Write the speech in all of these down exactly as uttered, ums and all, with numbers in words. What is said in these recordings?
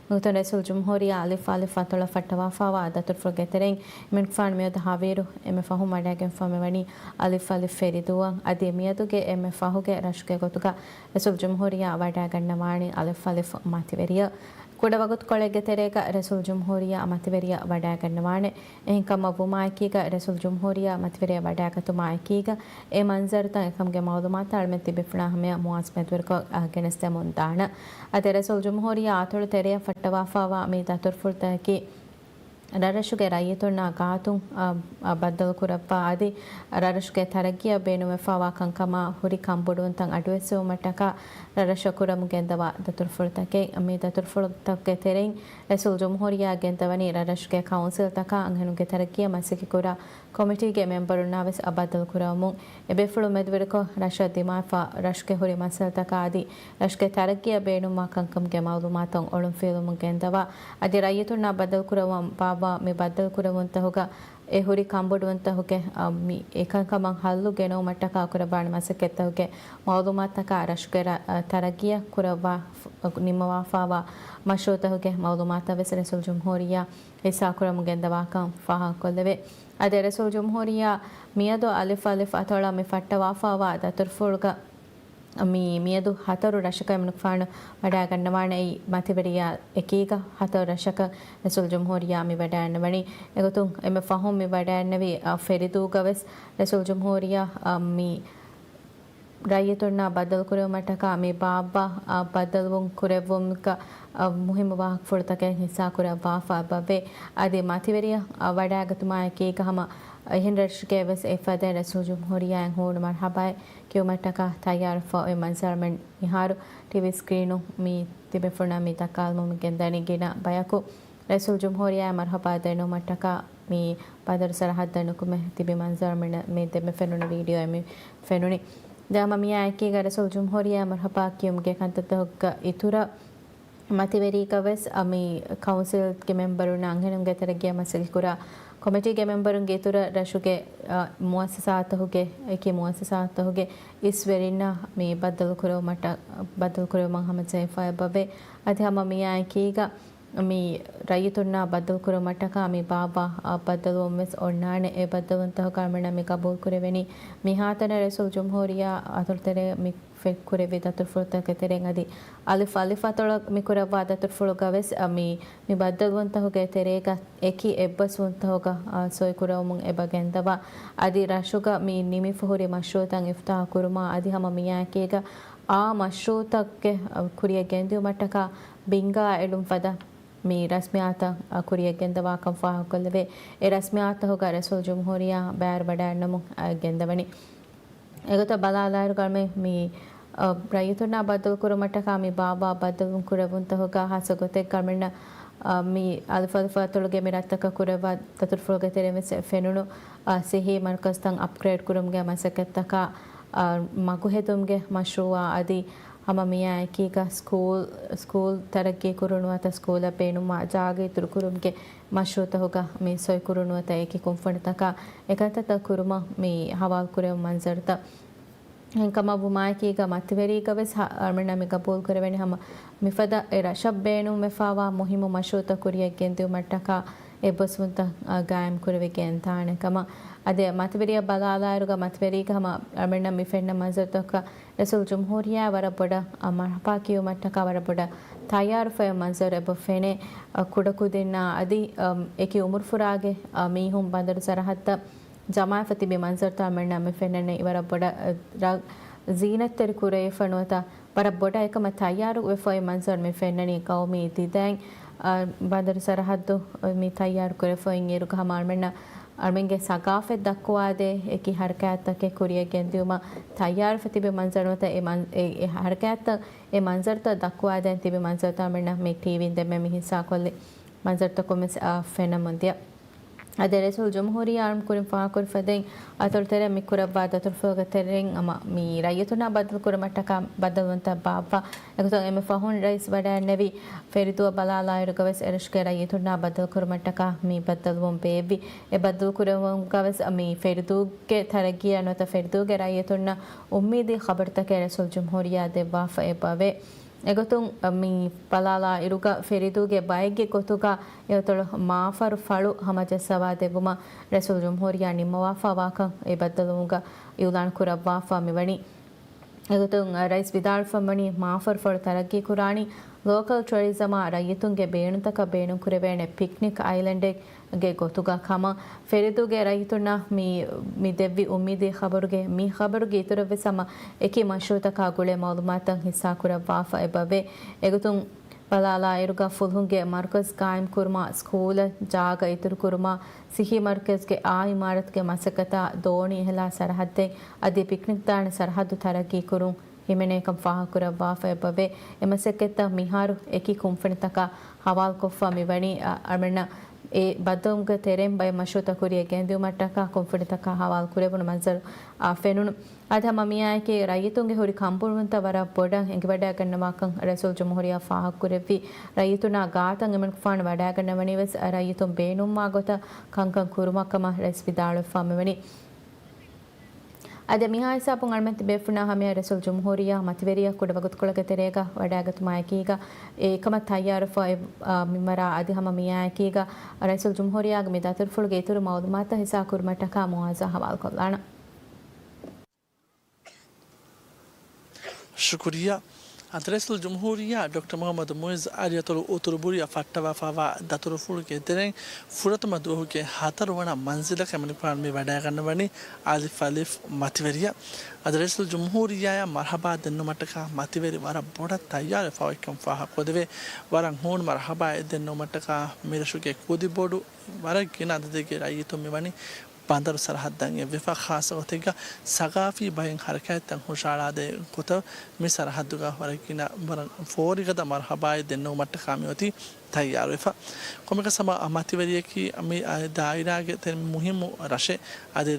ނުވަތަ ރައީސުލްޖުމްހޫރިއްޔާ އަލިފް އަލިފް އަތޮޅަށް ފައްޓަވާފައިވާ ދަތުރުފުޅުގެ ތެރެއިން އެމަނިކުފާނު މިއަދު ހަވީރު އެންމެ ފަހުން ވަޑައިގެންފަ މިވަނީ އަލިފް އަލިފް ފެރިދޫއަށް. އަދި މިއަދުގެ އެންމެ ފަހުގެ ރަށުގެ ގޮތުގަ ރައީސުލްޖުމްހޫރިއްޔާ ވަޑައިގަންނަވާނީ އަލިފް އަލިފް މަތިވެރިއަށް. ކުޑަ ވަގުތުކޮޅެއްގެ ތެރޭގަ ރައީސުލްޖުމްހޫރިއްޔާ މަތިވެރިއަށް ވަޑައިގަންނަވާނެ. އެހެންކަމަށް ވުމާއެކީގަ ރައީސުލްޖުމްހޫރިއްޔާ މަތިވެރިއަށް ވަޑައިގަތުމާއެކީގަ އެ މަންޒަރުތައް އެކަމުގެ މައުލޫމާތު އަޅުމެން ތިބިފުޅާ ހަމަޔަށް މުވާސް މެދުވެރިކޮށް، އަ، ގެނެސްދެމުން ދާނަ. އަދި ރައީސުލްޖުމްހޫރިއްޔާ އަތޮޅު ތެރެއަށް ފައްޓަވާފައިވާ މި ދަތުރުފުޅުތަކަކީ ރަށްރަށުގެ ރައްޔިތުންނާ ގާތުން، އަ، އަ، ބައްދަލުކުރައްވާ އަދި ރަށްރަށުގެ ތަރައްގީއަށް ބޭނުންވެފައިވާ ކަންކަމާ ހުރި ކަންބޮޑުވުންތައް އަޑުއެއްސެވުމަށްޓަކާ ރަށްރަށަށް ކުރަމުން ގެންދަވާ ދަތުރުފުޅުތަކެއް. މި ދަތުރުފުޅުތަކުގެ ތެރެއިން ރައީސުލްޖުމްހޫރިއްޔާ ގެންދަވަނީ ރަށްރަށުގެ ކައުންސިލްތަކާ އަންހެނުންގެ ތަރައްގީއަށް މަސައްކަތްކުރާ ކޮމިޓީގެ މެމްބަރުންނާވެސް އަ، ބައްދަލުކުރައްވަމުން. އެބޭފުޅުން މެދުވެރިކޮށް، ރަށަށް ދިމާވެފަ، ރަށުގެ ހުރި މައްސަލަތަކާ އަދި ރަށުގެ ތަރައްގީއަށް ބޭނުންވާ ކަންކަމުގެ މައުލޫމާތު އޮޅުންފިލުމުން ގެންދަވާ، އަދި ރައްޔިތުންނާ ބައްދަލުކުރައްވަން ބާއްވާ މި ބައްދަލުކުރެވުންތަކުގަ އެ ހުރި ކަންބޮޑުވުންތަކުގެ، އަ، މި އެކަންކަމަށް ހައްލު ގެނައުމަށްޓަކާ ކުރައްވާނެ މަސައްކަތްތަކުގެ މައުލޫމާތުތަކާ ރަށުގެ ރަ-، އަ، ތަރައްގީއަށް ކުރައްވާ، ނިންމަވާފައިވާ މަޝްރޫއުތަކުގެ މައުލޫމާތަށް ވެސް ރައީސުލްޖުމްހޫރިއްޔާ ހިއްސާކުރަމުން ގެންދަވާކަން ފާހަގަކޮށްލެވޭ. އަދި ރައީސުލްޖުމްހޫރިއްޔާ މިއަދު އަލިފް އަލިފް އަތޮޅަށް މި ފައްޓަވާފައިވާ ދަތުރުފުޅުގަ މި މިއަދު ހަތަރު ރަށަކަށް އެމަނިކުފާނު ވަޑައިގަންނަވާނެ. އެއީ މަތިވެރިޔާ އެކީގަ ހަތަރު ރަށަކަށް ރައީސުލްޖުމްހޫރިއްޔާ މި ވަޑައިގަންނަވަނީ. އެގޮތުން އެންމެ ފަހުން މި ވަޑައިގަންނެވި، އަ، ފެރިދޫގަވެސް ރައީސުލްޖުމްހޫރިއްޔާ، އަ، މި ރައްޔިތުންނާ ބައްދަލުކުރެވުމަށްޓަކާ މި ބާއްވާ، އަ، ބައްދަލުވުން ކުރެއްވުމުގަ، އަ، މުހިއްމު ވާހަކަފުޅުތަކެއް ހިއްސާކުރައްވާފަ އެބަވޭ. އަދި މަތިވެރިޔަށް، އަ، ވަޑައިގަތުމާއެކީގަ ހަމަ އެހެން ރަށެއްގެ ވެސް އެއްފަދައިން ރައީސުލްޖުމްހޫރިއްޔާއަށް ހޫނު މަރުހަބާއެއް ކިޔުމަށްޓަކާ ތައްޔާރުވެފަ އޮތް މަންޒަރު އަޅުމެން މިހާރު ޓީވީ ސްކްރީނުން މި ތިބޭފުޅުންނަށް މި ދައްކާލަމުން ގެންދަނީ ގިނަ ބަޔަކު ރައީސުލްޖުމްހޫރިއްޔާއަށް މަރުހަބާ ދެންނެވުމަށްޓަކާ މި ބަނދަރު ސަރަހައްދަށް ނުކުމެ ތިބި މަންޒަރު އަޅުމެންނަށް މި ދެންމެ ފެނުނު ވީޑިއޯއެއް މި ފެނުނީ. ދެން ހަމަ މިއާއެކީގަ ރައީސުލްޖުމްހޫރިއްޔާއަށް މަރުހަބާ ކިޔުމުގެ ކަންތައްތަކުގެ އިތުރަށް މަތިވެރީގަވެސް އަ، މި ކައުންސިލްގެ މެމްބަރުންނާ އަންހެނުންގެ ތެރެއަށް މަސައްކަތްކުރާ ކޮމިޓީގެ މެމްބަރުންގެ އިތުރަށް ރަށުގެ، އަ، މުއައްސަސާތަކުގެ، އެކި މުއައްސަސާތަކުގެ އިސްވެރިންނާ މި ބައްދަލުކުރެވުމަށްޓަ-، ބައްދަލުކުރެވުމަށް ހަމަޖެހިފަ އެބަވޭ. އަދި ހަމަ މިއާއެކީގަ މި ރައްޔިތުންނާ ބައްދަލުކުރުމަށްޓަކާ މި ބާއްވާ، އަ، ބައްދަލުވުން ވެސް އޮންނާނެ. އެ ބައްދަލުވުންތަކުގަ އަޅުމެންނަށް މި ގަބޫލުކުރެވެނީ މިހާތަނަށް ރައީސުލްޖުމްހޫރިއްޔާ އަތޮޅުތެރޭ މި ފެ-، ކުރެއްވި ދަތުރުފުޅުތަކުގެ ތެރެއިން އަދި އަލިފް އަލިފް އަތޮޅަށް މި ކުރައްވާ ދަތުރުފުޅުގަވެސް، އަ، މި، މި ބައްދަލުވުންތަކުގެ ތެރޭގަ އެކި އެއްބަސްވުންތަކުގަ، އަ، ސޮއިކުރައްވަމުން އެބަ ގެންދަވާ. އަދި ރަށުގަ މި ނިމިފަ ހުރި މަޝްރޫއުތައް އިފްތިތާޙު ކުރުމާ އަދި ހަމަ މިއާއެކީގަ އާ މަޝްރޫއުތަކެއް، އަ، ކުރިއަށް ގެންދިއުމަށްޓަކާ ބިންގާ އެޅުން ފަދަ މި ރަސްމިއްޔާތުތައް، އަ، ކުރިއަށް ގެންދަވާކަން ފާހަގަކޮށްލެވޭ. އެ ރަސްމިއްޔާތުތަކުގަ ރައީސުލްޖުމްހޫރިއްޔާ ބައިވެރިވަޑައިގަންނަމުން، އަ، ގެންދަވަނީ. އެގޮތަށް ބަލާލާއިރު އަޅުމެން މި، އަ، ރައްޔިތުންނާ ބައްދަލުކުރުމަށްޓަކާ މި ބާއްވާ ބައްދަލުވުން ކުރެއްވުންތަކުގަ ހާއްސަ ގޮތެއްގަ އަޅުމެންނަށް، އަ، މި އަލިފް އަލިފް އަތޮޅުގެ މި ރަށްތަކަށް ކުރައްވާ ދަތުރުފުޅުގެ ތެރެއިން ވެސް ފެނުނު، އަ، ސިއްހީ މަރުކަޒުތައް އަޕްގްރޭޑް ކުރުމުގެ މަސައްކަތްތަކާ، އަ، މަގުހެދުމުގެ މަޝްރޫއާ އަދި ހަމަ މިއާ އެކީގަ ސްކޫލް، ސްކޫލް ތަރައްގީ ކުރުނު ނުވަތަ ސްކޫލަށް ބޭނުންވާ ޖާގަ އިތުރު ކުރުމުގެ މަޝްރޫއުތަކުގަ މި ސޮއިކުރުނު ނުވަތަ އެކި ކުންފުނިތަކާ އެކަންތައްތައް ކުރުމަށް މި ހަވާލުކުރެވުނު މަންޒަރުތައް. އެހެންކަމަށް ވުމާއެކީގަ މަތިވެރީގަވެސް ހަ-، އަޅުމެންނަށް މި ގަބޫލު ކުރެވެނީ ހަމަ މިފަދަ އެ ރަށަށް ބޭނުންވެފައިވާ މުހިއްމު މަޝްރޫއުތައް ކުރިއަށް ގެންދިއުމަށްޓަކާ އެއްބަސްވުންތައް، އަ، ގާއިމް ކުރެވިގެން ދާނެ ކަމަށް. އަދި މަތިވެރިޔަށް ބަލާލާއިރުގަ މަތިވެރީގަ ހަމަ އަޅުމެންނަށް މި ފެންނަ މަންޒަރުތަކަށް ރައީސުލްޖުމްހޫރިއްޔާ ވަރަށް ބޮޑަށް، އަ، މަރްހަބާ ކިޔުމަށްޓަކާ ވަރަށް ބޮޑަށް ތައްޔާރުވެފައި މަންޒަރު އެބަ ފެނޭ. އަ، ކުޑަކުދިންނާ އަދި، އަ، އެކި އުމުރުފުރާގެ، އަ، މީހުން ބަނދަރު ސަރަހައްދަށް ޖަމާވެފަ ތިބި މަންޒަރުތައް އަޅުމެންނަށް މި ފެންނަނީ ވަރަށް ބޮޑަށް، އަ، ރަ-، ޒީނަތްތެރި ކުރެވިފަ ނުވަތަ ވަރަށް ބޮޑަށް އެކަމަށް ތައްޔާރުވެފައި މަންޒަރު މި ފެންނަނީ ގައުމީ ދިދައިން، އަ، ބަނދަރު ސަރަހައްދު މި ތައްޔާރު ކުރެވިފައި އިރުގަ ހަމަ އަޅުމެންނަށް އަޅުމެންގެ ސަގާފަތް ދައްކުވާދޭ އެކި ހަރަކާތްތަކެއް ކުރިއަށް ގެންދިއުމަށް ތައްޔާރުވެފަ ތިބި މަންޒަރު ނުވަތަ އެ މަން-، އެ، އެ ހަރަކާތްތައް، އެ މަންޒަރުތައް ދައްކުވާދޭން ތިބި މަންޒަރުތައް އަޅުމެންނަށް މި ޓީވީން ދެންމެ މި ހިއްސާކޮށްލި މަންޒަރުތަކުން ވެސް، އާ، ފެނަމުން ދިޔަ. އަދި ރައީސުލްޖުމްހޫރިއްޔާ އަޅުން ކުރިން ފާހަގަކުރި ފަދައިން އަތޮޅު ތެރެއަށް މި ކުރައްވާ ދަތުރުފުޅުގެ ތެރެއިން ހަމަ މި ރައްޔިތުންނާ ބައްދަލު ކުރުމަށްޓަކާ ބައްދަލުވުންތައް ބާއްވާ. އެގޮތުން އެންމެ ފަހުން ރައީސް ވަޑައިންނެވި ފެރިދޫއަށް ބަލާލާއިރުގަވެސް އެރަށުގެ ރައްޔިތުންނާ ބައްދަލުކުރުމަށްޓަކާ މި ބައްދަލުވުން ބޭއްވި. އެ ބައްދަލުކުރެވުމުގަވެސް މި ފެރިދޫގެ ތަރައްގީއަށް ނުވަތަ ފެރިދޫގެ ރައްޔިތުންނަށް އުއްމީދީ ޚަބަރުތަކެއް ރައީސުލްޖުމްހޫރިއްޔާ ދެއްވާފަ އެބަވޭ. އެގޮތުން މި ބަލާލާއިރުގަ ފެރިދޫގެ ބައެއްގެ ގޮތުގަ އެއަތޮޅު މާފަރު ފަޅު ހަމަޖައްސަވާ ދެއްވުމަށް ރައީސުލްޖުމްހޫރިއްޔާ ނިންމަވާފައިވާކަން އެ ބައްދަލުވުމުގަ އިއުލާން ކުރައްވާފަ މިވަނީ. އެގޮތުން ރައީސް ވިދާޅުވެފަ ވަނީ މާފަރު ފަޅު ތަރައްގީ ކުރާނީ ލޯކަލް ޓުއަރިޒަމާ ރައްޔިތުންގެ ބޭނުންތަކަށް ބޭނުންކުރެވޭނެ ޕިކްނިކް އައިލެންޑެއް ގެ ގޮތުގަ ކަމަށް ފެރިދޫގެ ރައްޔިތުންނަށް މި، މި ދެއްވި އުއްމީދީ ޚަބަރުގެ، މި ޚަބަރުގެ އިތުރަށްވެސް ހަމަ އެކި މަޝްރޫޢުތަކާ ގުޅޭ މަޢުލޫމާތުތައް ހިއްސާކުރައްވާފަ އެބަވޭ. އެގޮތުން ބަލާލާއިރުގަ ފުލުހުންގެ މަރުކަޒް ޤާއިމްކުރުމާ، ސްކޫލަށް ޖާގަ އިތުރުކުރުމާ، ޞިއްޙީ މަރުކަޒްގެ އާ އިމާރަތުގެ މަސައްކަތާ، ދޯނި އެހެލާ ސަރަޙައްދެއް އަދި ޕިކްނިކްދާނެ ސަރަޙައްދު ތަރައްގީކުރުން ހިމެނޭކަން ފާހަގަކުރައްވާފަ އެބަވޭ. އެ މަސައްކަތްތައް މިހާރު އެކި ކުންފުނިތަކާ ހަވާލުކޮށްފަ މިވަނީ، އަ، އަޅުމެންނަށް އެ ބައްދަލުވުމުގެ ތެރެއިން ބައެއް މަޝްރޫޢުތައް ކުރިއަށް ގެންދިއުމަށްޓަކާ ކުންފުނިތަކާ ހަވާލު ކުރެވުނު މަންޒަރު، އާ، ފެނުނު. އަދި ހަމަ މިއާއެކީ ރައްޔިތުންގެ ހުރި ކަންބޮޑުވުންތައް ވަރަށް ބޮޑަށް އެނގިވަޑައިގަންނަވާކަން ރައީސުލްޖުމްހޫރިއްޔާ ފާހަގަކުރެއްވި. ރައްޔިތުންނާ ގާތަށް އެމަނިކުފާނު ވަޑައިގަންނަވަނީވެސް ރައްޔިތުން ބޭނުންވާ ގޮތަށް ކަންކަން ކުރުމަށްކަމަށް ރައީސް ވިދާޅުވެފަ މިވަނީ. އަދި މިހާ ހިސާބުން އަޅުމެން ތިބޭފުޅުންނާ ހަމަޔަށް ރައީސުލްޖުމްހޫރިއްޔާ މަތިވެރިޔާ ކުޑަވަގުތުކޮޅުގެ ތެރޭގަ ވަޑައިގަތުމާއެކީގަ، އެ އެކަމަށް ތައްޔާރުވެފަ އެ، އާ، މިންވަރާ އަދި ހަމަ މިއާއެކީގަ ރައީސުލްޖުމްހޫރިއްޔާގެ މި ދަތުރުފުޅުގެ އިތުރު މަޢުލޫމާތުތައް ހިއްސާ ކުރުމަށްޓަކާ މުއާޒާ ހަވާލުކޮށްލާނަން. ޝުކުރިއްޔާ. އަދި ރައީސުލްޖުމްހޫރިއްޔާ ޑޮކްޓަރ މުޙައްމަދު މުޢިއްޒު އަދި އަތޮޅު އުތުރު ބުރިޔަށް ފައްޓަވާފައިވާ ދަތުރުފުޅުގެ ތެރެއިން ފުރަތަމަ ދުވަހުގެ ހަތަރު ވަނަ މަންޒިލަކަށް އެމަނިކުފާނު މި ވަޑައިގަންނަވަނީ އަލިފް އަލިފް މަތިވެރިޔަށް. އަދި ރައީސުލްޖުމްހޫރިއްޔާއަށް މަރްޙަބާ ދެންނުމަށްޓަކާ މަތިވެރި ވަރަށް ބޮޑަށް ތައްޔާރުވެފައިވާކަން ފާހަގަކޮށްދެވޭ. ވަރަށް ހޫނު މަރްޙަބާއެއް ދެންނުމަށްޓަކާ މިރަށުގެ ކުދިބޮޑު ވަރަށް ގިނަ އަދަދެއްގެ ރައްޔިތުން މިވަނީ ބަނދަރު ސަރަޙައްދަށް އެއްވެފަ، ޚާއްޞަ ގޮތެއްގަ ސަގާފީ ބައެއް ހަރަކާތްތައް ހުށައަޅާދޭ ގޮތަށް މި ސަރަޙައްދުގަ ވަރަށް ގިނަ ވަރަށް ފޯރިގަދަ މަރްޙަބާއެއް ދެންނެވުމަށްޓަކާ މިއޮތީ ތައްޔާރުވެފަ. ކޮންމެއަކަސް ހަމަ މަތިވެރިޔަކީ މި ދާއިރާގެ ތެރެ މުހިއްމު ރަށެއް. އަދި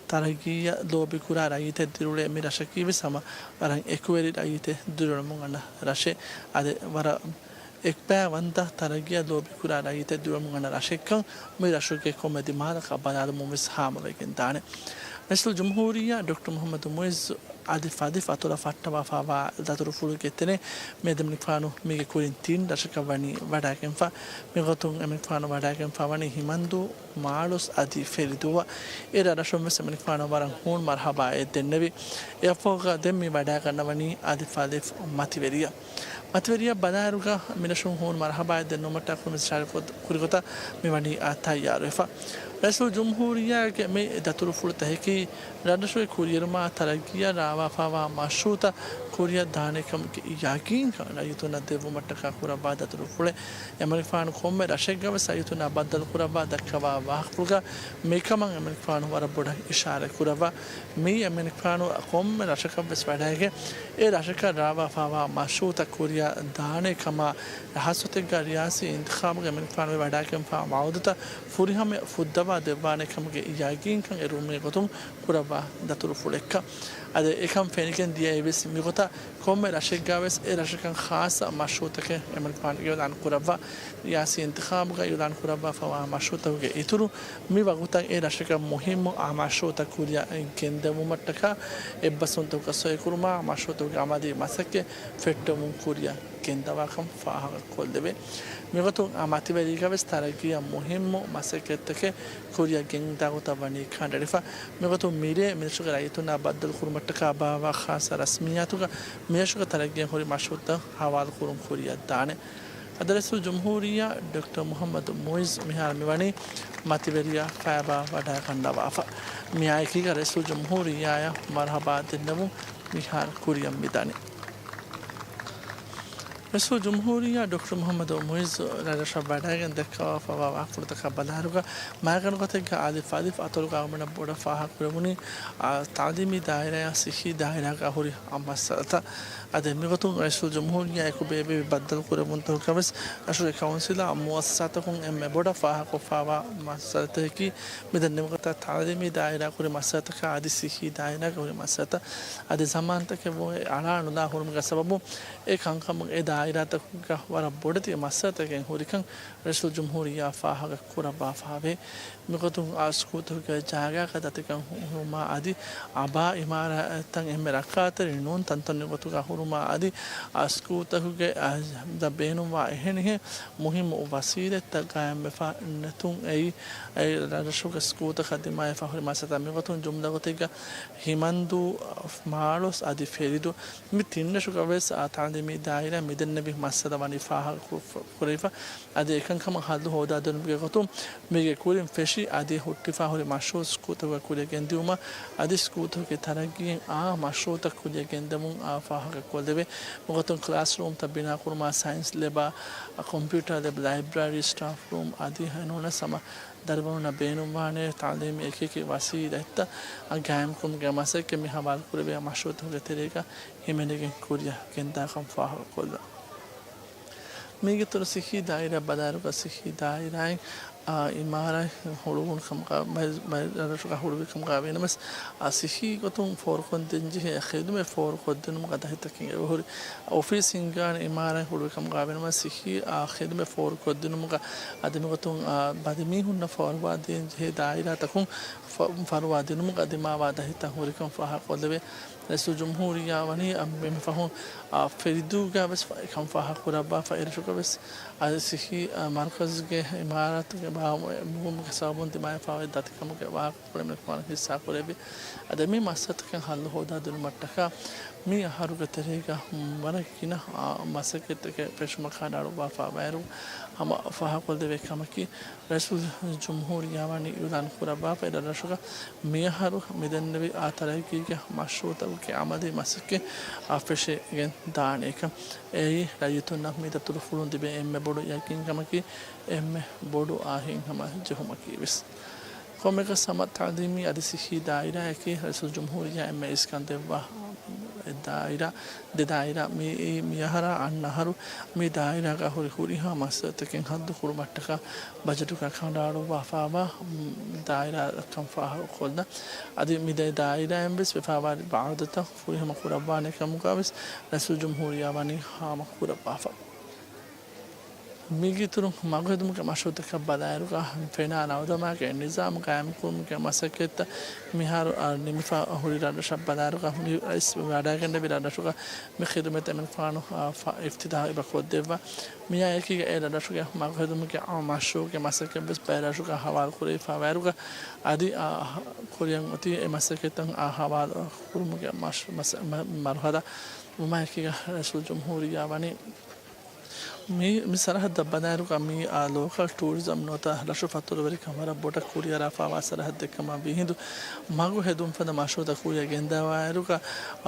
ތަރައްގީއަށް ލޯބިކުރާ ރައްޔިތެއް ދިރިއުޅޭ މި ރަށަކީވެސް ހަމަ ވަރަށް އެކުވެރި ރައްޔިތެއް ދިރިއުޅެމުން އަންނަ ރަށެއް. އަދި ވަރަށް އެއްބައިވަންތަ ތަރައްގީއަށް ލޯބިކުރާ ރައްޔިތެއް ދިރިއުޅެމުން އަންނަ ރަށެއްކަން މި ރަށުގެ ކޮންމެ ދިމާލަކަށް ބަލާލުމުން ވެސް ހާމަވެގެން ދާނެ. ރައީސުލްޖުމްހޫރިއްޔާ ޑޮކްޓަރ މުޙައްމަދު މުޢިއްޒު އަދި އަލިފް އަލިފް އަތޮޅަށް ފައްޓަވާފައިވާ ދަތުރުފުޅުގެ ތެރެއިން މިއަދު އެމަނިކުފާނު މީގެ ކުރިން ތިން ރަށަކަށް ވަނީ ވަޑައިގެންފަ. މިގޮތުން އެމަނިކުފާނު ވަޑައިގެންފަ ވަނީ ހިމަންދޫ، މާޅޮސް އަދި ފެރިދޫއަށް. އެ ރަށްރަށުން ވެސް އެމަނިކުފާނަށް ވަރަށް ހޫނު މަރްޙަބާއެއް ދެންނެވި. އެއަށްފަހުގަ ދެން މި ވަޑައިގަންނަވަނީ އަލިފް އަލިފް މަތިވެރިޔަށް. މަތިވެރިޔަށް ބަލާއިރުގަ މިރަށުން ހޫނު މަރްޙަބާއެއް ދެންނެވުމަށްޓަކާ ކުރިމަތި އިޝާރަތް ކުރި ގޮތަށް މި ވަނީ އާ ތައްޔާރުވެފަ. ރައީސުލްޖުމްހޫރިއްޔާގެ މި ދަތުރުފުޅުތަކަކީ ރަށްރަށުގެ ކުރިއެރުމާ ތަރައްގީއަށް ރާވާފައިވާ މަޝްރޫޢުތައް ކުރިއަށް ދާނެ ކަމުގެ ޔަޤީންކަން ރައްޔިތުންނަށް ދެއްވުމަށްޓަކާ ކުރައްވާ ދަތުރުފުޅެއް. އެމަނިކުފާނު ކޮންމެ ރަށެއްގަވެސް ރައްޔިތުންނާ ބައްދަލުކުރައްވާ ދައްކަވާ ވާހަކަފުޅުގަ މިކަމަށް އެމަނިކުފާނު ވަރަށް ބޮޑަށް އިޝާރަތް ކުރައްވާ. މިއީ އެމަނިކުފާނު ކޮންމެ ރަށަކަށްވެސް ވަޑައިގެން އެ ރަށަކަށް ރާވާފައިވާ މަޝްރޫޢުތައް ކުރިއަށް ދާނެ ކަމަށް ޚާއްޞަ ގޮތެއްގަ ރިޔާސީ އިންތިޚާބުގަ އެމަނިކުފާނު މި ވަޑައިގެންފާ ވަޢުދުތައް ފުރިހަމަޔަށް ފުއްދަވާ ދެއްވާނެ ކަމުގެ ޔަޤީންކަން އެރުވުމުގެ ގޮތުން ކުރައްވާ ދަތުރުފުޅެއްކަން. އަދި އެކަން ފެނިގެން ދިޔައީވެސް މިގޮތަށް ކޮންމެ ރަށެއްގަވެސް އެ ރަށަކަށް ޚާއްޞަ މަޝްރޫޢުތަކެއް އެމަނިކުފާނު އިޢުލާން ކުރައްވާ. ރިޔާސީ އިންތިޚާބުގަ އިޢުލާން ކުރައްވާފައިވާ މަޝްރޫޢުތަކުގެ އިތުރު މި ވަގުތަށް އެ ރަށަކަށް މުހިއްމު އާ މަޝްރޫޢުތައް ކުރިއަށް ގެންދެވުމަށްޓަކާ އެއްބަސްވުންތަކުގަ ސޮއިކުރުމާ މަޝްރޫޢުތަކުގެ އަމަލީ މަސައްކަތް ފެއްޓެވުމުން ކުރިއަށް ގެންދަވާކަން ފާހަގަކޮށްލެވޭ. މިގޮތުން އާ މަތިވެރީގަވެސް ތަރައްގީއަށް މުހިއްމު މަސައްކަތްތަކެއް ކުރިއަށް ގެންދާ ގޮތަށް ވަނީ ކަނޑައެޅިފަ. މިގޮތުން މިރޭ މިރަށުގެ ރައްޔިތުންނާ ބައްދަލުކުރުމަށްޓަކާ ބާއްވާ ޚާއްޞަ ރަސްމިއްޔާތުގަ މިރަށުގެ ތަރައްގީއަށް ހުރި މަޝްރޫޢުތައް ހަވާލުކުރުން ކުރިއަށް ދާނެ. އަދި ރައީސުލްޖުމްހޫރިއްޔާ ޑޮކްޓަރ މުޙައްމަދު މުޢިއްޒު މިހާރު މިވަނީ މަތިވެރިޔާ ފައިބާ ވަޑައިގަންނަވާފަ. މިއާއެކީގަ ރައީސުލްޖުމްހޫރިއްޔާއަށް މަރްޙަބާ ދެންނެވުން މިހާރު ކުރިއަށް މިދަނީ. ރައީސުލްޖުމްހޫރިއްޔާ ޑޮކްޓަރ މުޙައްމަދު މުޢިއްޒު ރަށްރަށަށް ވަޑައިގެން ދައްކަވާފައިވާ ވާހަކަފުޅުތަކަށް ބަލާއިރުގަ، މައިގަނޑު ގޮތެއްގަ އަލިފް އަލިފް އަތޮޅުގަ އަޅުގަނޑަށް ބޮޑަށް ފާހަގަކުރެވުނީ، އާ، ތަޢުލީމީ ދާއިރާއާ ޞިއްޙީ ދާއިރާގަ ހުރި އާ މައްސަލަތައް. އަދި މިގޮތުން ރައީސުލް ޖުމްހޫރިއްޔާއާއެކު ބޭއްވެވި ބައްދަލުކުރެވުންތަކުގަވެސް ރަށުގެ ކައުންސިލާ މުއައްސަސާތަކުން އެންމެ ބޮޑަށް ފާހަގަކޮށްފައިވާ މައްސަލަތަކަކީ، މިދެންނެވި ގޮތަށް ތަޢުލީމީ ދާއިރާގަ ހުރި މައްސަލަތަކާ އަދި ޞިއްޙީ ދާއިރާގަ ހުރި މައްސަލަތައް އަދި ޒަމާންތަކެއް އަޅާ ނުލާ ހުރުމުގެ ސަބަބުން އެ ކަންކަމުން އެ ދާ ދާއިރާތަކުގަ ވަރަށް ބޮޑެތި މައްސަލަތަކެއް ހުރިކަން ރައީސުލްޖުމްހޫރިއްޔާ ފާހަގަ ކުރައްވާފައެވެ. މިގޮތުން އާ ސްކޫލްތަކުގެ ޖާގައަކަށް ދަތިކަން ހުރުމާ އަދި އަބާ އިމާރާތްތައް އެންމެ ރައްކާތެރި ނޫން ތަންތަން ގޮތުގަ ހުރުމާ އަދި އާ ސްކޫލްތަކުގެ އާ ދަ ބޭނުންވާ އެހެނިހެން މުހިއްމު ވަސީލަތްތައް ގާއިމްވެފަ ނެތުން އެއީ، އެ ރަށްރަށުގެ ސްކޫލްތަކަށް ދިމާވެފަ ހުރި މައްސަލަތައް. މިގޮތުން ޖުމްލަ ގޮތެއްގަ ހިމަންދޫ، މާޅޮސް އަދި ފެރިދޫ މި ތިން ރަށުގަ ވެސް އާ ތަޢުލީމީ ދާއިރާ މިދެންނެވި މައްސަލަ ވަނީ ފާހަގަ ކު-، ކުރެވިފަ. އަދި އެކަންކަމަށް ހައްލު ހޯދާދިނުމުގެ ގޮތުން މީގެ ކުރިން ފެށި އަދި ހުއްޓިފަ ހުރި މަޝްރޫޢު ސްކޫލްތަކުގެ ކުރިއަށް ގެންދިއުމަށް އަދި ސްކޫލްތަކުގެ ތަރައްގީއިން އާ މަޝްރޫޢުތައް ކުރިއަށް ގެންދެމުން އާ ފާހަގަ ކޮށްލެވޭ. މިގޮތުން ކްލާސްރޫމްތައް ބިނާކުރުމާ، ސައިންސް ލެބާ، ކޮމްޕިއުޓަރ ލެބް، ލައިބްރަރީ، ސްޓާފް ރޫމް އަދި ނޫނަސް ހަމަ ދަރިވަރުންނަށް ބޭނުންވާނެ ތަޢުލީމީ އެކިއެކި ވަސީލަތްތައް ގާއިމްކުރުމުގެ މަސައްކަތް މި ހަވާލުކުރެވޭ މަޝްރޫޢުތަކުގެ ތެރޭގަ ހިމެނިގެން ކުރިއަށް ގެންދާކަން ފާހަގަކޮށްލަން. މީގެ ތުރު ސިއްހީ ދާއިރާ ބަލާއިރުގަ ސިއްހީ ދާއިރާއިން، އާ، އިމާރާތް ހުޅުވުނު ކަމުގަ ބައި-، ބައި-، ރަށްރަށުގަ ހުޅުވި ކަމުގަ ވީނަމަވެސް، އާ، ސިއްހީ ގޮތުން ފޯރުކޮށްދޭންޖެހޭ ޚިދުމަތް ފޯރުކޮށްދިނުމުގަ ދަހިތަކެއް އެބަހުރި. އޮފީސް ހިންގާނެ އިމާރާތް ހުޅުވި ކަމުގަ ވީނަމަވެސް، ސިއްހީ، އާ، ޚިދުމަތް ފޯރުކޮށްދިނުމުގަ އަދި މިގޮތުން، އާ، ބަލިމީހުންނަށް ފަރުވާ ދޭންޖެހޭ ދާއިރާތަކުން ފަ-، ފަރުވާ ދިނުމުގަ ދިމާވާ ދަހިތައް ހުރިކަން ފާހަގަކޮށްލެވޭ. ރައީސުލްޖުމްހޫރިއްޔާ ވަނީ އަ، މި ފަހުން، އާ، ފެރިދޫގަ ވެސް އެކަން ފާހަގަކުރައްވާފަ، އެރަށުގަ ވެސް އަދި ސިއްހީ، އާ، މަރުކަޒުގެ އިމާރާތުގެ ބާވަމު-، އެ މުހިއްމުގެ ސަބަބުން ދިމާވެފައިވާ ދަތިކަމުގެ ވާހަކަ ކުރެމެން ހިއްސާކުރެއްވި. އަދި މި މައްސަލަތަކަށް ހައްލު ހޯދާދިނުމަށްޓަކާ މި އަހަރުގެ ތެރޭގަ ވަރަށް ގިނަ، އާ، މަސައްކަތްތަކެއް ފެށުމަށް ކަނޑައަޅުއްވާފައިވާއިރު ހަމަ ފާހަގަކޮށްލެވޭ ކަމަކީ، ރައީސުލްޖުމްހޫރިއްޔާ ވަނީ އިޢުލާން ކުރައްވާފަ، އެ ރަށްރަށުގަ މިއަހަރު މިދެންނެވި އާ ތަރައްގީގެ މަޝްރޫޢުތަކުގެ ޢަމަލީ މަސައްކަތް އާ ފެށިގެން ދާނެކަން. އެއީ ރައްޔިތުންނަށް މި ދަތުރުފުޅުން ލިބޭ އެންމެ ބޮޑު ޔަޤީންކަމަކީ، އެންމެ ބޮޑު އާ ހިތްހަމަޖެހުމަކީ ވެސް. ކޮންމެއަކަސް ހަމަ ތަޢުލީމީ އަދި ސިއްހީ ދާއިރާއަކީ ރައީސުލްޖުމްހޫރިއްޔާ އެންމެ އިސްކަން ދެއްވާ އެއް ދާއިރާ، ދެ ދާއިރާ. މިއީ މިއަހަރާ އަންނަ އަހަރު މި ދާއިރާގަ ހުރި ހުރިހާ މައްސަލަތަކެއް ހައްލު ކުރުމަށްޓަކާ ބަޖެޓުގަ ކަނޑައަޅުއްވާފައިވާ ދާއިރާތައް ފާހަގަކޮށްލަން. އަދި މި ދެ ދާއިރާއިން ވެސް ވެފައިވާ ވަޢުދުތައް ފުރިހަމަ ކުރައްވާނެ ކަމުގަ ވެސް ރައީސުލްޖުމްހޫރިއްޔާ ވަނީ ހާމަ ކުރައްވާފަ. މީގެއިތުރުން މަގުހެދުމުގެ މަޝްރޫޢުތަކަށް ބަލާއިރުގަ ފެނާ ނަވަދަމާގެ ނިޒާމު ގާއިމްކުރުމުގެ މަސައްކަތްތައް މިހާރު، އާ، ނިމިފަ ހުރި ރަށްރަށަށް ބަލާއިރުގަ މި އައިސް ވަޑައިގެންނެވި ރަށްރަށުގަ މި ޚިދުމަތް އެމެންފާނު، އާ، ފަ-، އިފްތިތާޙު އެބަ ކޮށްދެއްވާ. މިއާއެކީގަ އެ ރަށްރަށުގެ މަގުހެދުމުގެ، އާ، މަޝްރޫޢުގެ މަސައްކަތް ވެސް ބައެއް ރަށުގަ ހަވާލު ކުރެވިފައިވާއިރުގަ އަދި، އާ، ކުރިއަށް އޮތީ އެ މަސައްކަތްތައް، އާ، ހަވާލު ކުރުމުގެ މަޝް-، މަސަ-، މަ-، މަރުހަލާ ވުމާއެކީގަ ރައީސުލްޖުމްހޫރިއްޔާ ވަނީ މި، މި ސަރަހައްދަށް ބަލާއިރުގަ މީ، އާ، ލޯކަލް ޓޫރިޒަމް ނުވަތަ ރަށު ފަތުރުވެރިކަން ވަރަށް ބޮޑަށް ކުރިއަރާފައިވާ ސަރަހައްދެއްކަމަށް ވީހިނދު، މަގު ހެދުން ފަދަ މަޝްރޫޢުތައް ކުރިއަށް ގެންދަވާއިރުގަ،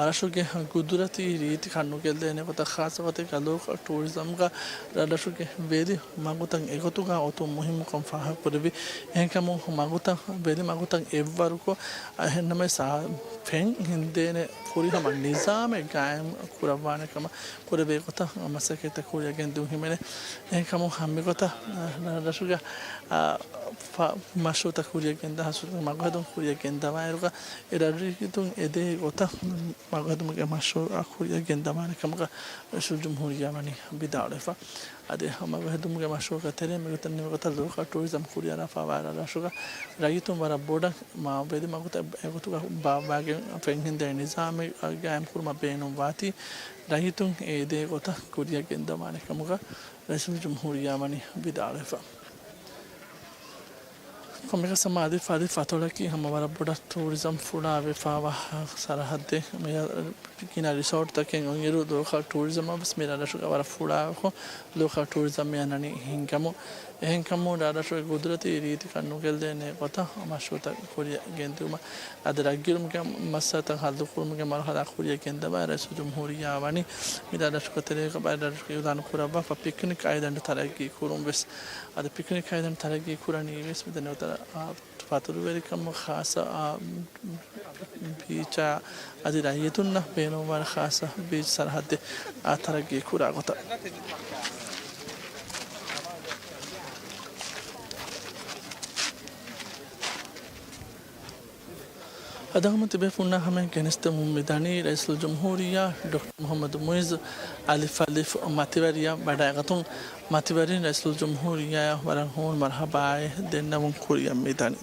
ރަށުގެ ގުދުރަތީ ރީތި ކަންނުގެއްލޭނެ ގޮތަށް، ޚާއްޞަ ގޮތެއްގަ ލޯކަލް ޓޫރިޒަމްގަ ރަށްރަށުގެ ވެލި މަގުތައް އެގޮތުގަ އޮތުން މުހިއްމުކަން ފާހަގަކުރެއްވި. އެހެންކަމުން މަގުތައް، ވެލި މަގުތައް އެއްވަރުކޮށް، އެހެންނަމަވެސް، އާ، ފެން ހިންދޭނެ ފުރިހަމަ ނިޒާމެއް ގާއިމް ކުރައްވާނެ ކަމަށް ކުރެވޭ ގޮތަށް މަސައްކަތްތައް ކުރިއަށް ގެންދިއުން ހިމެނޭ. އެހެންކަމުން ހަމަ މިގޮތަށް، އާ، ރަށުގެ، އާ، ފަ-، މަޝްރޫޢުތައް ކުރިއަށް ގެންދާ ހަސު މަގުހެދުން ކުރިއަށް ގެންދަވާއިރުގަ އެ ރަށްރީތުން އެދޭ ގޮތަށް މަގުހެދުމުގެ މަޝްރޫޢު ކުރިއަށް ގެންދަވާނެ ކަމަކަށް ރައީސުލްޖުމްހޫރިއްޔާ ވަނީ ވިދާޅުވެފަ. އަދި މަގުހެދުމުގެ މަޝްރޫޢުގެ ތެރެއިން މިގޮތަށް ނިމި ގޮތަށް ލޯކަލް ޓޫރިޒަމް ކުރިއަރާފައިވާ ރަށްރަށުގަ ރައްޔިތުން ވަރަށް ބޮޑަށް މާ ވެލި މަގުތައް އެގޮތުގަ ބާއްވާގެން ފެން ހިންދޭ ނިޒާމެއް ގާއިމް ކުރުމަށް ބޭނުންވާތީ، ރައްޔިތުން އެ އެދޭ ގޮތަށް ކުރިއަށް ގެންދަވާނެ ކަމުގަ ރައީސުލްޖުމްހޫރިއްޔާ ވަނީ ވިދާޅުވެފަ. ކޮންމެއަކަސް ހަމަ އަދި ފަދި ފަތޮޅަކީ ހަމަ ވަރަށް ބޮޑަށް ޓޫރިޒަމް ފުޅާ ވެފައިވާ ސަރަހައްދެއް. މި ގިނަ ރިސޯޓްތަކެއް އޮތްއިރު ލޯކަލް ޓޫރިޒަމަށް ވެސް މި ރަށްރަށުގަ ވަރަށް ފުޅާކޮށް، ލޯކަލް ޓޫރިޒަމް މި އަންނަނީ ހިންގަމުން. އެހެންކަމުން ރަށްރަށުގެ ގުދުރަތީ ރީތިކަން ނުގެއްލޭނެ ގޮތަށް މަޝްރޫޢުތައް ކުރިއަށް ގެންދިއުމަށް އަދި ރަށްގިރުމުގެ މައްސަލަތައް ހައްލުކުރުމުގެ މަރުހަލާ ކުރިއަށް ގެންދަވާ ރައީސުލްޖުމްހޫރިއްޔާ ވަނީ މި ރަށްރަށުގެ ތެރޭގަ ބައެއް ރަށްރަށުގަ އިޢުލާނު ކުރައްވާފަ ޕިކްނިކް އައިލެންޑް ތަރައްގީ ކުރުން ވެސް. އަދި ޕިކްނިކް އައިލެންޑް ތަރައްގީ ކުރަނީ ވެސް މިދެންނެވި ގޮތަށް، އާ، ފަތުރުވެރިކަމު ޚާއްޞަ، އާ، ބީޗާ އަދި ރައްޔިތުންނަށް ބޭނުންވާނެ ޚާއްޞަ ބީޗް ސަރަހައްދެއް، އާ، ތަރައްގީ ކުރާ ގޮތަށް. އަދާމަ ތިބޭފުންނާ ހަމަޔަށް ގެނެސްދެމުން މިދަނީ ރައީސުލްޖުމްހޫރިއްޔާ ޑޮކްޓަރ މުޙައްމަދު މުޢިއްޒު އަލިފް އަލިފް މަތިވެރިޔާ ވަޑައިގަތުން. މަތިވެރިން ރައީސުލްޖުމްހޫރިއްޔާއާ ވަރަށް ހޫނު މަރުޙަބާއެއް ދެންނެވުން ކުރިޔަށް މިދަނީ.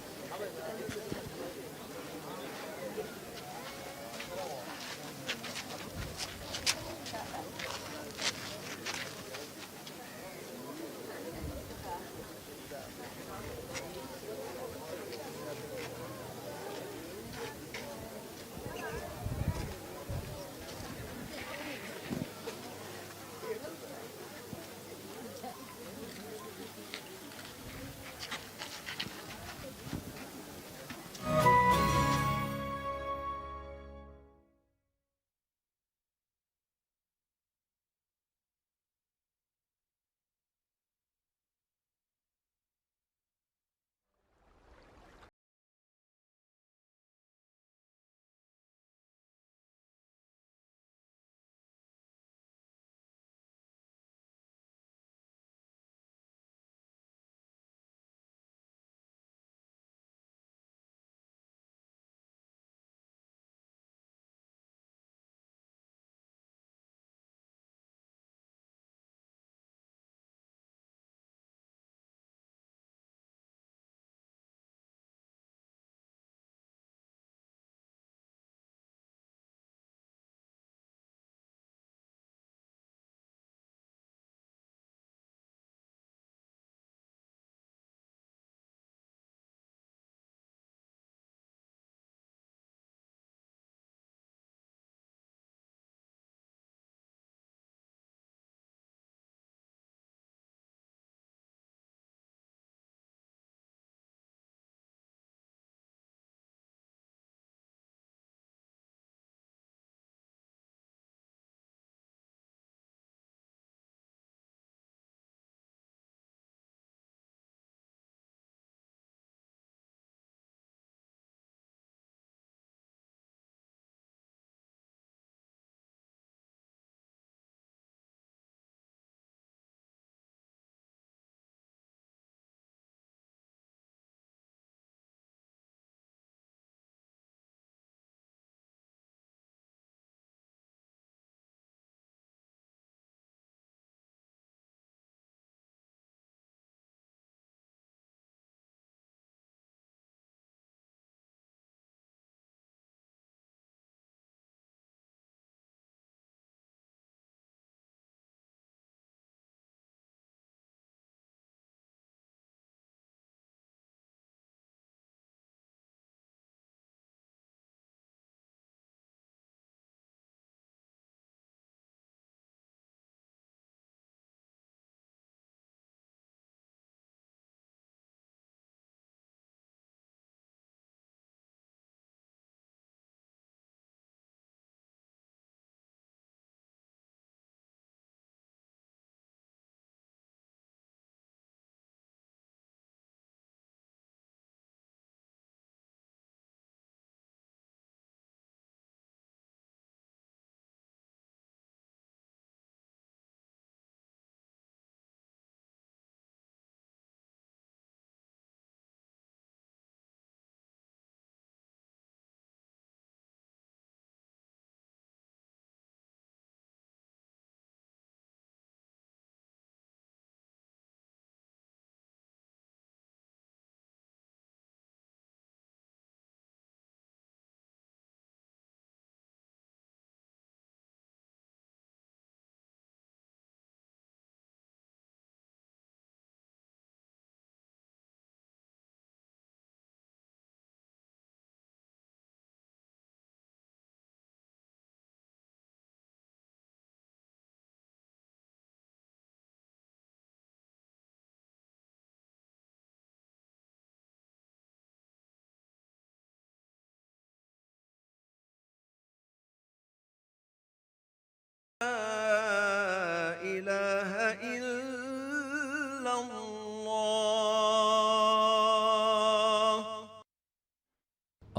لا إله إلا الله.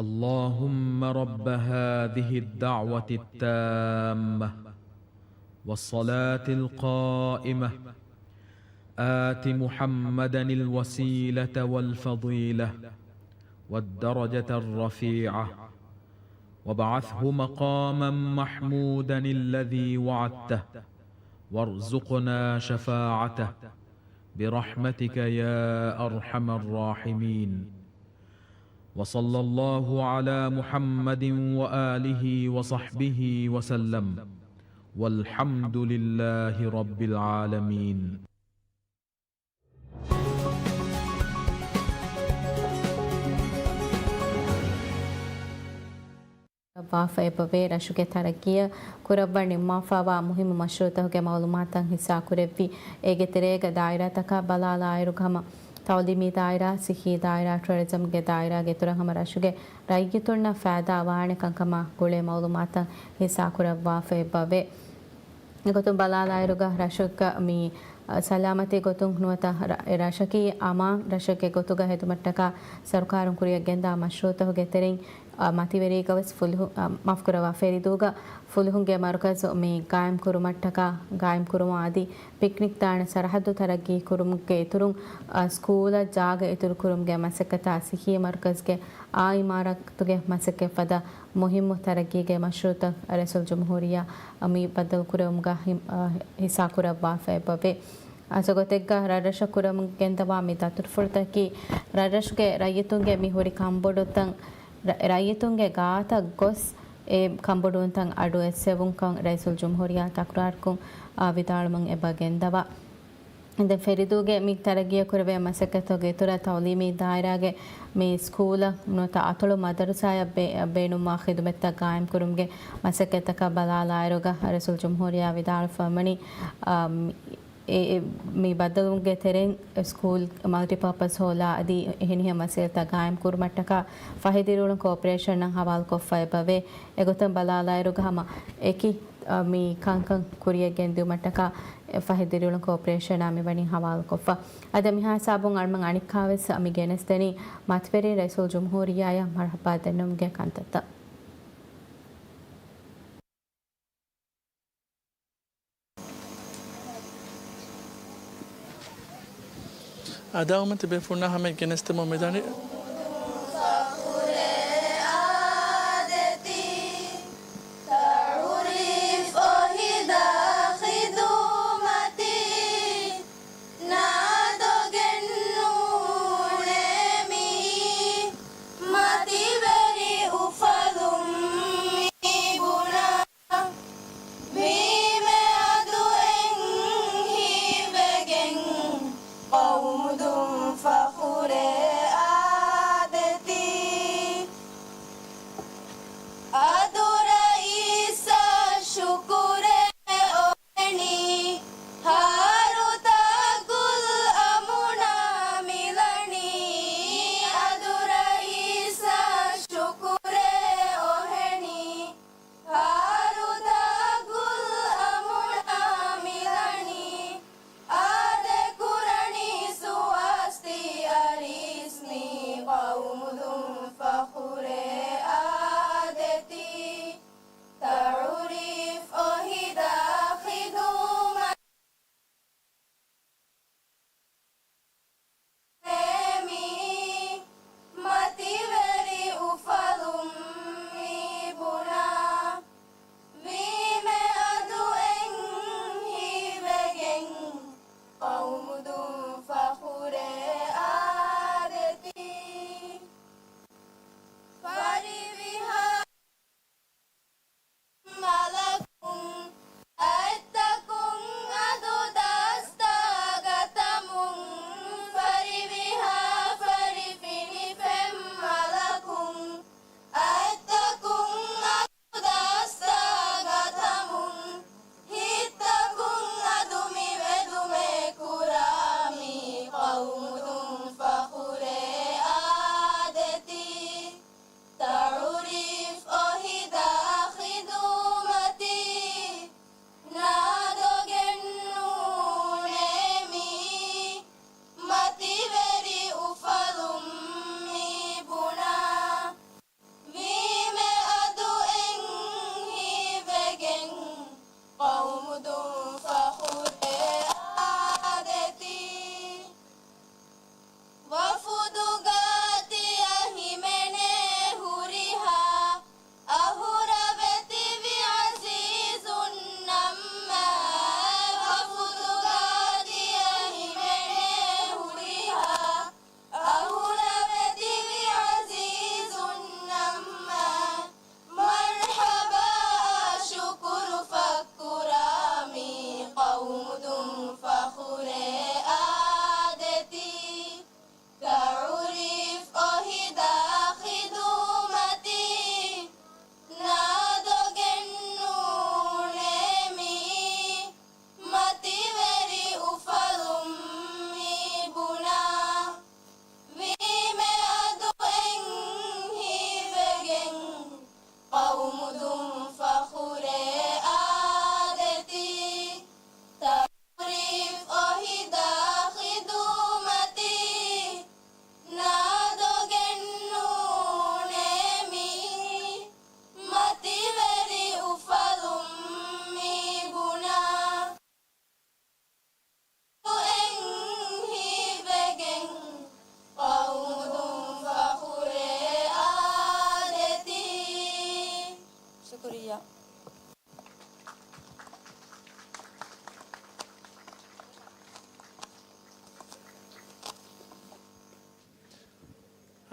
اللهم رب هذه الدعوة التامة والصلاة القائمة، آت محمدا الوسيلة والفضيلة والدرجة الرفيعة وابعثه مقاما محمودا الذي وعدته وارزقنا شفاعته برحمتك يا أرحم الراحمين. وصلى الله على محمد وآله وصحبه وسلم. والحمد لله رب العالمين. ވާފަ އެބަވޭ. ރަށުގެ ތަރައްގީއަށް ކުރައްވަން ނިންމާފައިވާ މުހިއްމު މަޝްރޫޢުތަކުގެ މައުލޫމާތުތައް ހިއްސާކުރެއްވި. އޭގެ ތެރޭގަ ދާއިރާތަކަށް ބަލާލާއިރު ހަމަ ތައުލީމީ ދާއިރާ، ސިއްހީ ދާއިރާ، ޓުއަރިޒަމްގެ ދާއިރާގެ އިތުރަށް ހަމަ ރަށުގެ ރައްޔިތުންނަށް ފައިދާ ވާނެ ކަންކަމާ ގުޅޭ މައުލޫމާތުތައް ހިއްސާކުރައްވާފަ އެބަވޭ. އެގޮތުން ބަލާލާއިރުގަ ރަށަކަށް މި، އަ، ސަލާމަތީ ގޮތުން ނުވަތަ ރަ-، އެ ރަށަކީ އަމާން ރަށެއްގެ ގޮތުގަ ހެދުމަށްޓަކާ ސަރުކާރުން ކުރިއަށް ގެންދާ މަޝްރޫޢުތަކުގެ ތެރެއިން، އަ، މަތިވެރީގަވެސް ފުލުހު-، އަ، މާފުކުރައްވާ، ފެރިދޫގަ ފުލުހުންގެ މަރުކަޒު މި ގާއިމް ކުރުމަށްޓަކާ، ގާއިމް ކުރުމާ އަދި ޕިކްނިކް ދާނެ ސަރަހައްދު ތަރައްގީ ކުރުމުގެ އިތުރުން، އަ، ސްކޫލަށް ޖާގަ އިތުރު ކުރުމުގެ މަސައްކަތާ ސިއްހީ މަރުކަޒުގެ އާ އިމާރާތުގެ މަސައްކަތް ފަދަ މުހިއްމު ތަރައްގީގެ މަޝްރޫޢުތައް ރައީސުލްޖުމްހޫރިއްޔާ މި ބައްދަލުކުރެވުމުގަ ހި-، އާ، ހިއްސާކުރައްވާފަ އެބަވޭ. އަސަގޮތެއްގަ ރަށްރަށަށް ކުރަމުން ގެންދަވާ މި ދަތުރުފުޅުތަކީ ރަށްރަށުގެ ރައްޔިތުންގެ މި ހުރި ކަންބޮޑުތައް، ރަ-، ރައްޔިތުންގެ ގާތަށް ގޮސް އެ ކަންބޮޑުވުންތައް އަޑު އެއްސެވުންކަން ރައީސުލްޖުމްހޫރިއްޔާ ތަކުރާރުކޮށް، އާ، ވިދާޅުމުން އެބަ ގެންދަވާ. ދެން ފެރިދޫގެ މި ތަރައްގީއަށް ކުރެވޭ މަސައްކަތުގެ އިތުރަށް ތައުލީމީ ދާއިރާގެ މި ސްކޫލަށް ނުވަތަ އަތޮޅު މަދަރުސާއަށް ބޭ-، ބޭނުންވާ ޚިދުމަތްތައް ގާއިމްކުރުމުގެ މަސައްކަތްތަކަށް ބަލާލާއިރުގަ ރައީސުލްޖުމްހޫރިއްޔާ ވިދާޅުވެފައިވަނީ، އާ، މި-، އެ-، އެ-، މި ބައްދަލުވުމުގެ ތެރެއިން ސްކޫލް މަލްޓިޕާޕަސް ހޯލާ އަދި އެހެނިހެން ވަސީލަތްތައް ގާއިމްކުރުމަށްޓަކާ ފަހި ދިރިއުޅުން ކޯޕަރޭޝަނަށް ހަވާލުކޮށްފަ އެބަވޭ. އެގޮތުން ބަލާލާއިރުގަ ހަމަ އެކި އަ، މި ކަންކަން ކުރިއަށް ގެންދިއުމަށްޓަކާ ފަހި ދިރިއުޅުން ކޯޕަރޭޝަނާ މިވަނީ ހަވާލުކޮށްފަ. އަދި މިހާ ހިސާބުން އަޅުމެން އަނެއްކާވެސް މި ގެނެސްދެނީ މަތިވެރި ރައީސުލްޖުމްހޫރިއްޔާއަށް މަރުޙަބާ ދެންނެވުމުގެ ކަންތައްތައް. އަދާ އުމަތި ބޭފުޅުންނާ ހަމަ ގެނެސްދެމުން މިދަނީ. ތަޢުރީފް އޮހިދާ ޚިދުމަތީ ނާދޮގެން ނޫޅޭ މިއީ މަތިވެރި އުފަލުން މި ބުނާ. ވީމެ އަދު އެން ހީވެގެން ޤައުމުދުން ފަޚުރޭ އާދެތީ. އަދު ރައީސަށް ޝުކުރެއް އޮހެނީ، ހާރުތައް ގުލް އަމުނާ މިލަނީ. އަދު ރައީސަށް ޝުކުރެއް އޮހެނީ، ހާރުތައް ގުލް އަމުނާ މިލަނީ. އާދެ ކުރަނީ ސުވާ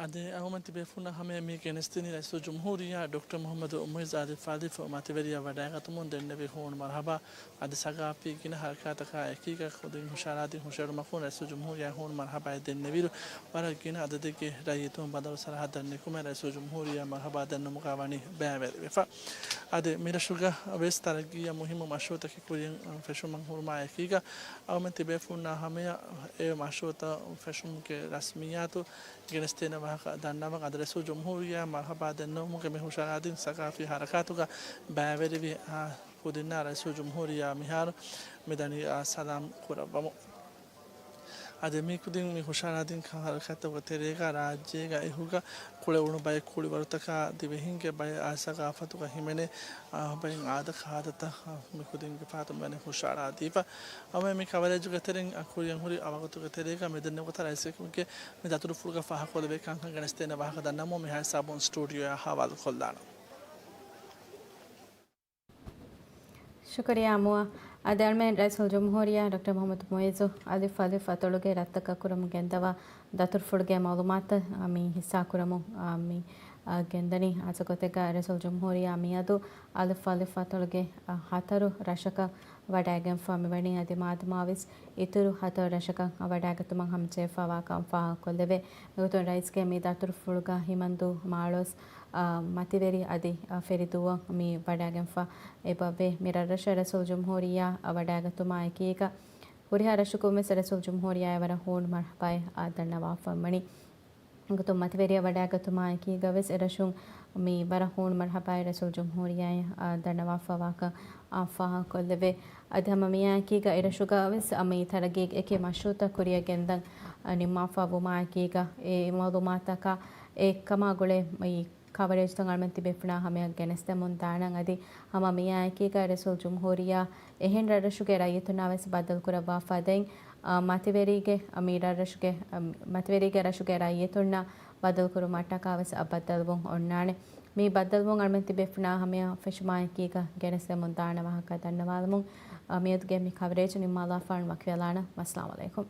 އަދި އަހުމެން ތިބޭފުންނާ ހަމަޔަށް މި ގެނެސްދިނީ ރައީސުލްޖުމްހޫރިއްޔާ ޑޮކްޓަރ މުޙައްމަދު މުޢިއްޒު އަލިފް އަލިފް މަތިވެރިޔާ ވަޑައިގަތުމުން ދެންނެވި ހޫނު މަރުޙަބާ. އަދި ސަގާފީ ގިނަ ހަރަކާތަކާ އެކީގަ ޚުދިން ހުށަހަޅާދިން ހުށައެޅުމަކުން ރައީސުލްޖުމްހޫރިއްޔާ ހޫނު މަރުޙަބާއެއް ދެންނެވިއިރު، ވަރަށް ގިނަ އަދަދެއްގެ ރައްޔިތުން ބަނދަރު ސަރަހައްދަށް ނިކުމެ ރައީސުލްޖުމްހޫރިއްޔާ މަރުޙަބާ ދަންނަމުގަ ވަނީ ބައިވެރިވެފަ. އަދި މިރަށުގަ ވެސް ތަރައްގީއަށް މުހިއްމު މަޝްރޫޢުތަކެއް ކުރިއަށް ފެށުމަށް ހުރުމާ އެކީގަ، އަހުމެން ތިބޭފުންނާ ހަމަޔަށް އެ މަޝްރޫޢުތައް ފެށުމުގެ ރަސްމިއްޔާތު ގެނެސްދޭނެ ވާހަކަ ދަންނަވަން. އަދި ރައީސުލްޖުމްހޫރިއްޔާ މަރުޙަބާ ދެންނެވުމުގެ މި ހުށަހަޅާދިން ސަގާފީ ހަރަކާތުގަ ބައިވެރިވި އާ، ކުދިންނާ ރައީސުލްޖުމްހޫރިއްޔާ މިހާރު މިދަނީ އާ، ސަލާމް ކުރައްވަމު. އަދި މި ކުދިން މި ހުށަހަޅާދިން ހަރަކާތުގެ ތެރޭގަ ރާއްޖޭގަ އިހުގަ ކުޅެވުނު ބައެއް ކުޅިވަރުތަކާ ދިވެހިންގެ ބައެއް އާ، ސަގާފަތުގަ ހިމެނޭ އާ، ބައެއް އާދަ ކާދަތައް އާ، މި ކުދިންގެ ފަހަތުން ވަނީ ހުށަހަޅާދީފަ. އަވަ މި ކަވަރޭޖުގެ ތެރެއިން އަ، ކުރިއަށް ހުރި އަވަގުތުގެ ތެރޭގަ މި ދެންނެވި ގޮތަށް ރައީސްގެ މި ދަތުރުފުޅުގަ ފާހަގަކޮށްލެވޭ ކަންކަން ގެނެސްދޭނެ ވާހަކަ ދަންނަމުން މިހާ ހިސާބުން ސްޓޫޑިއޯއާ ހަވާލުކޮށްލާނަން. ޝުކުރިއްޔާ އަމުއަށް. އަދި އަޅުމެން ރައީސުލްޖުމްހޫރިއްޔާ ޑޮކްޓަރ މުޙައްމަދު މުޢިއްޒު އަލިފް އަލިފް އަތޮޅުގެ ރަށްތަކަށް ކުރަމުން ގެންދަވާ ދަތުރުފުޅުގެ މަޢުލޫމާތުތައް މި ހިއްސާކުރަމުން މި ގެންދަނީ. އަސަގޮތެއްގަ ރައީސުލްޖުމްހޫރިއްޔާ މިއަދު އަލިފް އަލިފް އަތޮޅުގެ ހަތަރު ރަށަކަށް ވަޑައިގެންފާ މިވަނީ. އަދި މާދަމާވެސް އިތުރު ހަތަރު ރަށަކަށް ވަޑައިގަތުމަށް ހަމަޖެހިފާވާކަން ފާހަގަކޮށްލެވޭ. މިގޮތުން ރައީސްގެ މި ދަތުރުފުޅުގަ ހިމަންދޫ މާޅޮސް، އާ، މަތިވެރި އަދި، އާ، ފެރި ދުވަހު މި ވަޑައިގެންފާ އެބަވޭ. މި ރަށްރަށަށް ރައީސުލްޖުމްހޫރިއްޔާ ވަޑައިގަތުމާ އެކީގަ ހުރިހާ ރަށަކުން ވެސް ރައީސުލްޖުމްހޫރިއްޔާއަށް ވަރަށް ހޫނު މަރުޙަބާއެއް، އާ، ދަންނަވާފަ ވަނީ. އެގޮތުން މަތިވެރިޔާ ވަޑައިގަތުމާ އެކީގަ ވެސް އެރަށުން މި ވަރަށް ހޫނު މަރުޙަބާއެއް ރައީސުލްޖުމްހޫރިއްޔާ، އާ، ދަންނަވާފަ ވާކަން، އާ، ފާހަގަކޮށްލެވޭ. އަދި ހަމަ މިއާއެކީގަ އެރަށުގަ ވެސް އަ، މި ތަރައްގީގެ އެކި މަޝްރޫޢުތައް ކުރިއަށް ގެންދަން، އަ، ނިންމާފަ ވުމާއެކީގަ އެ މަޢުލޫމާތަކާ އެކަމާ ގުޅޭ މި ކަވަރޭޖްތައް އަޅުމެން ތިބޭފުޅުންނާ ހަމަޔަށް ގެނެސްދެމުން ދާނަން. އަދި ހަމަ މިއާއެކީގަ ރައީސުލްޖުމްހޫރިއްޔާ އެހެން ރަށްރަށުގެ ރައްޔިތުންނާ ވެސް ބައްދަލުކުރައްވާ ފަދައިން، އަ، މަތިވެރީގެ، އަ، މި ރަށްރަށުގެ، އަ، މަތިވެރީގެ ރަށުގެ ރައްޔިތުންނާ ބައްދަލުކުރުމަށްޓަކާ ވެސް އަ، ބައްދަލުވުން އޮންނާނެ. މި ބައްދަލުވުން އަޅުމެން ތިބޭފުޅުންނާ ހަމަޔަށް ފެށުމާއެކީގަ ގެނެސްދެމުން ދާނެ ވާހަކަ ދަންނަވާލަމުން، އަ، މިއަދުގެ މި ކަވަރޭޖް ނިންމާލާފާން ވަކިވެލާނަން. ވައްސަލާމް ޢަލައިކުމް.